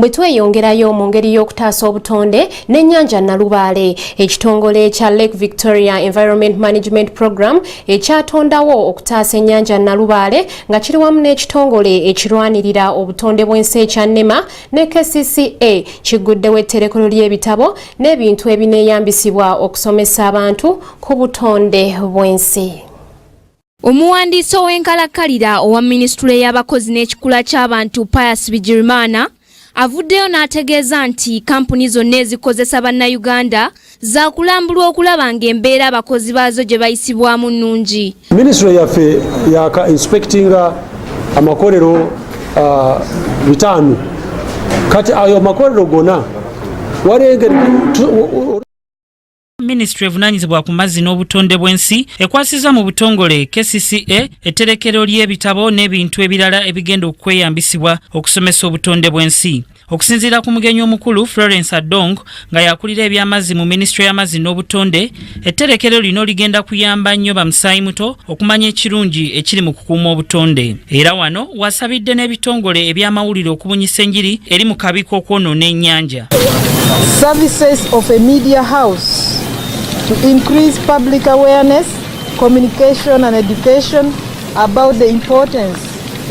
Bwe tweyongerayo mu ngeri y'okutaasa obutonde n'ennyanja Nalubaale, ekitongole kya Lake Victoria Environment Management Program ekyatondawo okutaasa ennyanja Nalubaale nga kiri wamu n'ekitongole ekirwanirira obutonde bw'ensi ekya NEMA ne KCCA kigguddewo etterekero ly'ebitabo n'ebintu ebineeyambisibwa okusomesa abantu ku butonde bw'ensi. Omuwandiisi ow'enkalakkalira owa minisitule y'abakozi n'ekikula ky'abantu, Pius Bigirimana, avuddeyo n'ategeeza nti kampuni zonna ezikozesa Bannayuganda zaakulambulwa okulaba ng'embeera abakozi baazo gye bayisibwamu nnungi. Minisitule yaffe yaka inspectinga amakolero 5. Kati ayo amakolero gonna waliwo engeri. Minisitule evunaanyizibwa ku mazzi n'obutonde bw'ensi ekwasizza mu butongole KCCA etterekero ly'ebitabo n'ebintu ebirala ebigenda okweyambisibwa okusomesa obutonde bw'ensi. Okusinziira ku mugenyi omukulu Florence Adong, nga yakulira ebyamazzi mu minisitule y'amazzi n'obutonde, etterekero lino ligenda kuyamba nnyo bamusaayi muto okumanya ekirungi ekiri mu kukuuma obutonde. Era wano wasabidde n'ebitongole eby'amawulire okubunyisa enjiri eri mu kabi k'okwonoona ennyanja. Services of a media house to increase public awareness, communication and education about the importance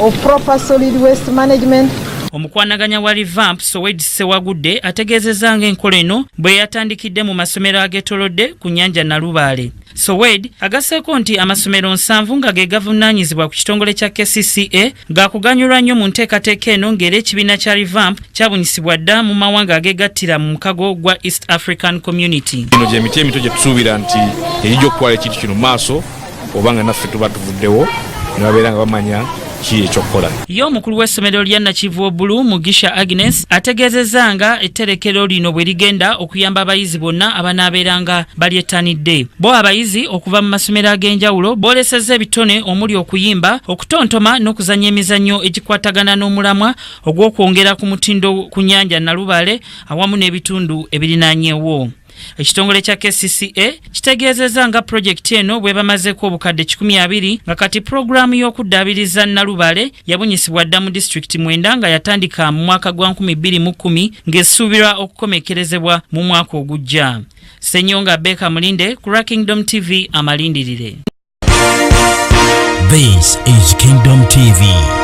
of proper solid waste management. Omukwanaganya wa Revamp, Sowed Sewagudde, ategeezezza ng'enkola eno bwe yatandikidde mu masomero ageetolodde ku nnyanja Nalubaale. Sowed agasseeko nti amasomero 70 nga ge gavunaanyizibwa ku kitongole kya KCCA gaakuganyulwa nnyo mu nteekateeka eno, ng'era ekibiina kya Revamp kyabunyisibwa dda mu mawanga ageegattira mu mukago gwa East African Community. Gino gyemiti emito gye tusuubira nti egijja okutwala ekintu kino mu maaso, oba nga naffe tuba tuvuddewo ne babeera nga bamanya ki ekyokukola. Ye omukulu w'essomero lya Nakivubo Bulu, Mugisha Agnes, ategeezezza nga etterekero lino bwe ligenda okuyamba abayizi bonna abanaabeera nga balyettanidde. Bo abayizi okuva mu masomero ag'enjawulo boolesezza ebitone omuli okuyimba, okutontoma n'okuzannya emizannyo egikwatagana n'omulamwa ogw'okwongera ku mutindo ku nnyanja Nalubaale awamu n'ebitundu ebirinaanyewo. Ekitongole kya KCCA kitegeezezza nga pulojekiti eno bw'ebamazeeko obukadde 120, nga kati pulogulaamu y'okuddaabiriza Nalubaale yabunyisibwa dda mu disitulikiti 9, nga yatandika mu mwaka gwa 2010, ng'esuubirwa okukomekkerezebwa mu mwaka ogujja. Senyonga Beka Mulinde ku lwa Kingdom TV, amalindirire. This is Kingdom TV.